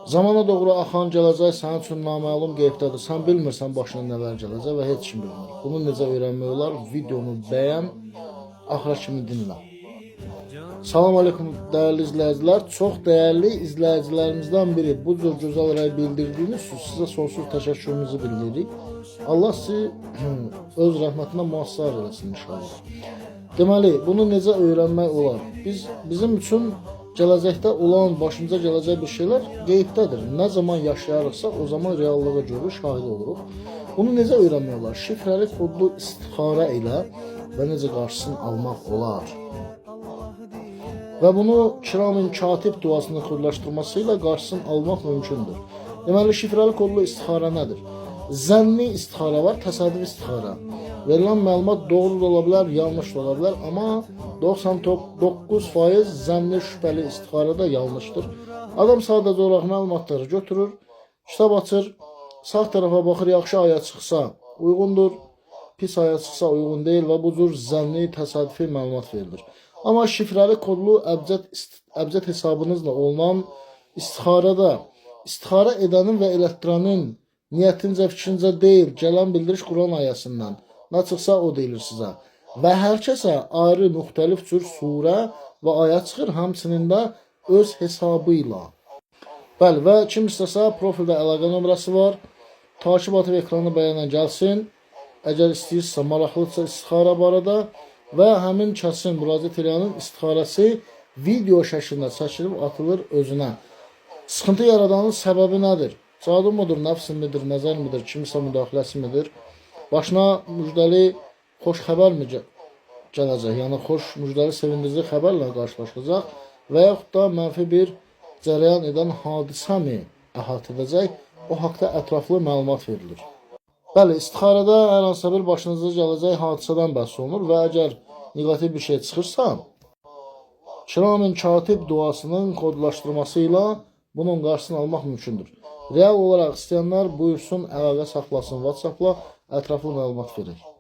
Zamana doğru axan gələcək sənin üçün naməlum qeybdədir. Sən bilmirsən başına nələr gələcək və heç kim bilmir. Bunu necə öyrənmək olar? Videonu bəyən, axıra kimi dinlə. Salam aleykum dəyərli izləyicilər. Çox dəyərli izləyicilərimizdən biri bu cür gözəl rəy bildirdiyiniz üçün sizə sonsuz təşəkkürümüzü bildiririk. Allah sizi öz rəhmətinə müəssər eləsin inşallah. Deməli, bunu necə öyrənmək olar? Bizim üçün gələcəkdə olan, başımıza gələcək bir şeylər qeybdədir. Nə zaman yaşayarıqsa, o zaman reallığı görür, şahid oluruq. Bunu necə öyrənmək olar? Şifrəli kodlu istixarə ilə və necə qarşısını almaq olar? Və bunu Kiramin Katib duasının kodlaşdırması ilə qarşısını almaq mümkündür. Deməli, şifrəli kodlu istixarə nədir? Zənni istixarə var, təsadüfi istixarə. Verilən məlumat doğru da ola bilər, yanlış da ola bilər, amma 99% zənni şübhəli istixarə də yanlışdır. Adam sadəcə olaraq məlumatları götürür, kitab açır, sağ tərəfə baxır, yaxşı aya çıxsa uyğundur, pis aya çıxsa uyğun deyil və bu cür zənni, təsadüfi məlumat verilir. Amma şifrəli kodlu əbcəd hesabınızla olunan istixarədə istixarə edənin və elətdirənin niyyətincə, fikrincə deyil, gələn bildiriş Quran ayəsindən. Nə çıxsa o deyilir sizə. Və hər kəsə ayrı müxtəlif cür surə və ayə çıxır, həmçinin də öz hesabı ilə. Bəli, və kim istəsə profildə əlaqə nömrəsi var. Takip atıb ekranı bəyənən gəlsin. Əgər istəyirsə, maraqlıdırsa istixarə barədə və həmin kəsin, müraciət eləyənin istixarəsi video şəklində çəkilib atılır özünə. Sıxıntı yaradanın səbəbi nədir? Cadu mudur, nəfs midir, nəzər midir, kimisə müdaxiləsi midir? Başına müjdəli xoş xəbər mi gələcək? Yəni xoş, müjdəli, sevindirici xəbərlə qarşılaşacaq və yaxud da mənfi bir cərəyan edən hadisə mi əhatə edəcək? O haqda ətraflı məlumat verilir. Bəli, istixarədə hər hansısa bir başınıza gələcək hadisədən bəhs olunur və əgər neqativ bir şey çıxırsa, Kiramin Katib duasının kodlaşdırması ilə bunun qarşısını almaq mümkündür. Real olaraq istəyənlər buyursun, əlaqə saxlasın WhatsApp-la, ətraflı məlumat verək.